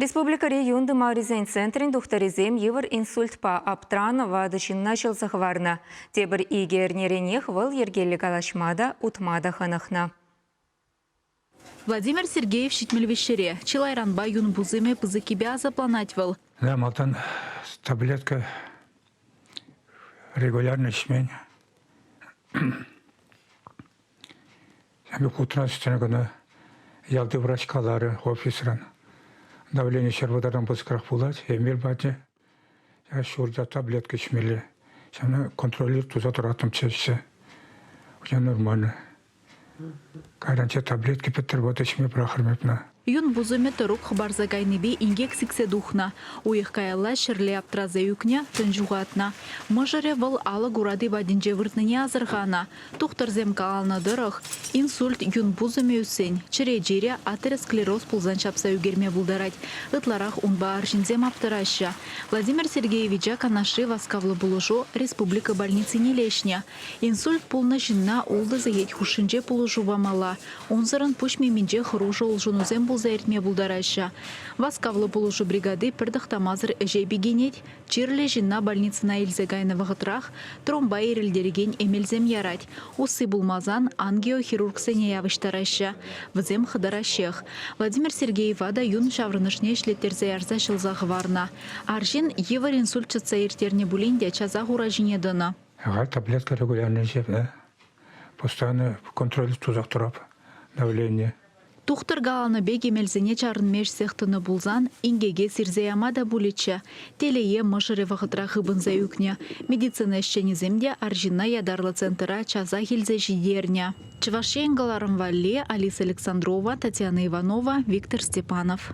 Республикӑри юн тымарӗсен центрӗн тухтӑрӗсем йывӑр инсультпа аптранӑ ватӑ ҫынна ҫӑлса хӑварнӑ. Тепӗр икӗ эрнеренех вӑл йӗркеллӗ калаҫма та, утма та хӑнӑхнӑ. Владимир Сергеев 73-ре. Чылайранпа юн пусӑмӗ пысӑккипе асапланать вӑл. Да, малтан таблетка регулярно ӗҫмен. Эпӗ хутран ӗҫтен кӑна ялти врач каларӗ офисран. Давлени 130-ран пысӑкрах пулать, эмел пачӗ. Ҫурта таблетка ӗҫмелле. Ҫавна контроллер туса тӑраттӑмччӗ ӗҫсе. Уже нормально. Кайран таблетки пӗттӗр, вот ӗҫме пӑрахрӑм эп ӑна. Юн пусӑмӗ тӑрук хӑпарса кайнипе инкек сиксе тухнӑ. Уйӑх каялла ҫӗрле аптӑраса ӳкнӗ, тӑн ҫухатнӑ. Мӑшӑрӗ вӑл алӑк урати патӗнче выртнине асӑрханӑ. Тухтӑрсем каланӑ тӑрӑх, инсульт юн пусӑмӗ ӳссен чӗре чирӗ атеросклероз пулсан ҫапса ӳкерме пултарать. Ытларах унпа арҫынсем аптӑраҫҫӗ. Владимир Сергеевича Канашри васкавлӑ пулӑшу республика больницине леҫнӗ. Инсульт пулнӑ ҫынна ултӑ сехет хушшинче пулӑшу памалла. Унсӑрӑн пуҫ миминче хӑрушӑ улшӑнусем пулса иртме пултараҫҫӗ. Васкавлӑ пулӑшу бригади пӗр тӑхтамасӑр ӗҫе пикенет, чирлӗ ҫынна больницӑна илсе кайнӑ вӑхӑтрах тромба ирӗлтерекен эмелсем ярать. Усси пулмасан ангиохирургсене явӑҫтараҫҫӗ. Вӗсем хӑтараҫҫех. Владимир Сергеева та юн ҫаврӑнӑшне ӗҫлеттерсе ярса ҫӑлса хӑварнӑ. Арҫын йывӑр инсульт чӑтса ирттернӗ пулин те часах ура ҫине тӑнӑ. Халь таблетка регулярно ӗҫеп, постоянно контроль тусах тӑрап давление. Тухтӑр каланӑ пек эмелсене чарӑнми ӗҫсех тӑнӑ пулсан инкеке сирсе яма та пулӗччӗ. Телее, мӑшӑрӗ вӑхӑтра хыпӑнса ӳкнӗ. Медицина ӗҫченӗсем те арҫынна ятарлӑ центра часах илсе ҫитернӗ. Чӑваш Ен кӑларӑм валли Алиса Александрова, Татьяна Иванова, Виктор Степанов.